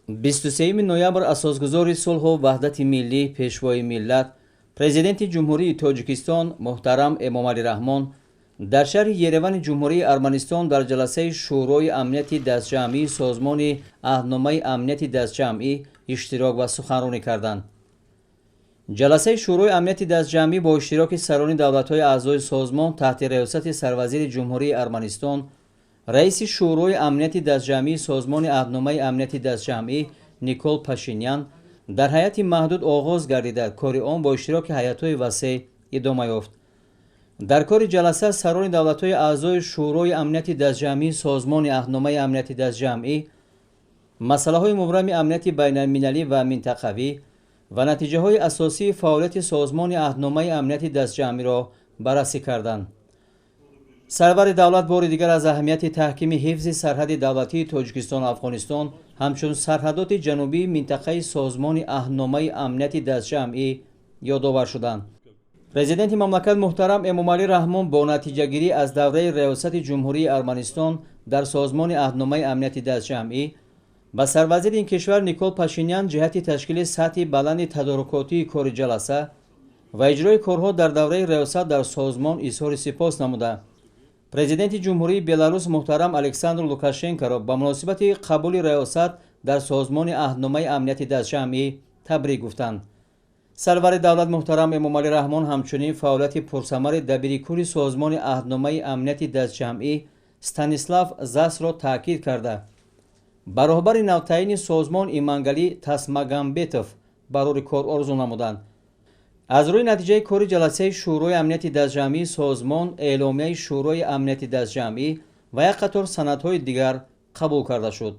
23 ноябр асосгузори сулҳу ваҳдати миллӣ, Пешвои миллат, Президенти Ҷумҳурии Тоҷикистон муҳтарам Эмомалӣ Раҳмон дар шаҳри Еревани Ҷумҳурии Арманистон дар ҷаласаи Шӯрои амнияти дастҷамъии Созмони Аҳдномаи амнияти дастҷамъӣ иштирок ва суханронӣ карданд. Ҷаласаи Шӯрои амнияти дастҷамъӣ бо иштироки сарони давлатҳои аъзои созмон таҳти риёсати сарвазири Ҷумҳурии Арманистон, раиси Шӯрои амнияти дастҷамъии Созмони Аҳдномаи амнияти дастҷамъӣ Никол Пашинян дар ҳайати маҳдуд оғоз гардида, кори он бо иштироки ҳайатҳои васеъ идома ёфт. Дар кори ҷаласа сарони давлатҳои аъзои Шӯрои амнияти дастҷамъии Созмони Аҳдномаи амнияти дастҷамъӣ масъалаҳои мубрами амнияти байналмилалӣ ва минтақавӣ ва натиҷаҳои асосии фаъолияти Созмони Аҳдномаи амнияти дастҷамъиро баррасӣ карданд. Сарвари давлат бори дигар аз аҳамияти таҳкими ҳифзи сарҳади давлатии Тоҷикистону Афғонистон ҳамчун сарҳадоти ҷанубии минтақаи Созмони Аҳдномаи амнияти дастҷамъӣ ёдовар шуданд. Президенти мамлакат муҳтарам Эмомалӣ Раҳмон бо натиҷагирӣ аз давраи риёсати Ҷумҳурии Арманистон дар Созмони Аҳдномаи амнияти дастҷамъӣ ба сарвазири ин кишвар Никол Пашинян ҷиҳати ташкили сатҳи баланди тадорукотии кори ҷаласа ва иҷрои корҳо дар давраи риёсат дар созмон изҳори сипос намуда, Президенти Ҷумҳурии Беларус муҳтарам Александр Лукашенкоро ба муносибати қабули риёсат дар Созмони Аҳдномаи амнияти дастҷамъӣ табрик гуфтанд. Сарвари давлат муҳтарам Эмомалӣ Раҳмон ҳамчунин фаъолияти пурсамари дабири кулли Созмони Аҳдномаи амнияти дастҷамъӣ Станислав Засро таъкид карда, ба роҳбари навтаъини созмон Имангалӣ Тасмагамбетов барори кор орзу намуданд. Аз рӯи натиҷаи кори ҷаласаи Шӯрои амнияти дастҷамъии созмон эъломияи Шӯрои амнияти дастҷамъӣ ва як қатор санадҳои дигар қабул карда шуд.